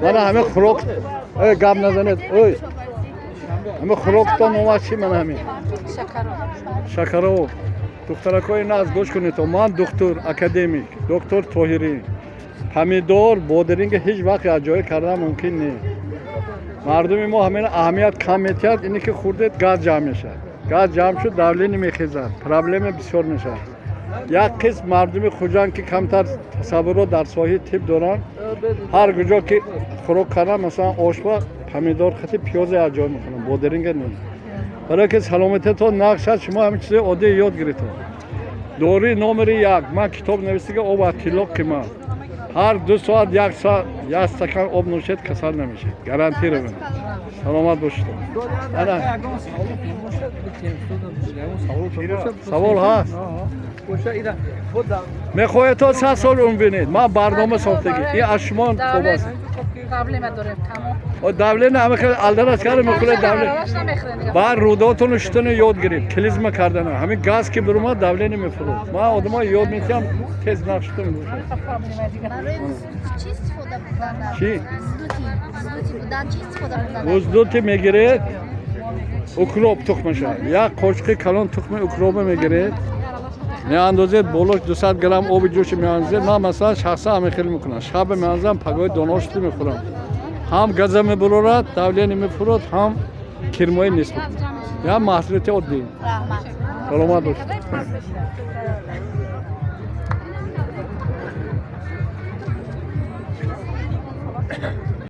Мана ҳамин хӯрок. Эй, гап назанед. Ой, ҳамин хӯроктон номаш чӣ? Мана ҳамин шакароб. Духтаракҳои наз, гӯш кунед. Ман духтур, академик, доктор Тоҳирӣ. Помидор, бодиринга ҳеҷ вақт якҷоя кардан мумкин нест. Мардуми мо ҳамин аҳамият кам метиҳад. Ине ки хӯрдед, газ ҷамъ мешавад. Газ ҷамъ шуд, давление мехезад, проблема бисёр мешавад. Як қисм мардуми Хуҷанд, ки камтар тасаввурот дар соҳаи тиб доранд, ҳар куҷо ки хӯрок кардан, масалан, ошба помидор хати пиёза якҷоя мекунанд, бодиринга не. Барое ки саломатиятон нақш аст, шумо ҳамин чизои оддӣ ёд гирифтед. Дории номери як, ман китоб навистига, об аз тилло қимат. Ҳар 2 соат як соат як стакан об нӯшед, касал намешед, гарантированно. Саломат бошед. Ана савол ҳаст, мехоҳед то 100 сол умр бинед? Ман барнома сохтагӣ, ин аз шумо хуб аст. Проблема дорем, тамом. Давление ҳама хел алдарас кара мехӯред, давление. Аралаш намехӯрем. Баъд рӯдотону шуштану ёд гирифт, клизма кардана. Ҳамин газ ки биромад, давление мефурод. Ман одамоа ёд метиҳам, тез нақшутон бошад. Проблема дигар. Барои вздутие чӣ истифода бурдан? Чӣ? Вздутие будан чӣ истифода бурдан? Вздутие мегиред, укроп тухмаша, як қошуқи калон тухми укропа мегиред, меандозед, болош 200 грамм оби ҷӯши меандозед. Ман, масалан, шахсан ҳамин хел мекунам: шаба меандозам, пагоҳи доношти мехӯрам. Ҳам газа мебурорад, давление мефурод, ҳам кирмои нест мекунад. Як маҳсулоти оддӣ. Раҳмат. Саломат бошед.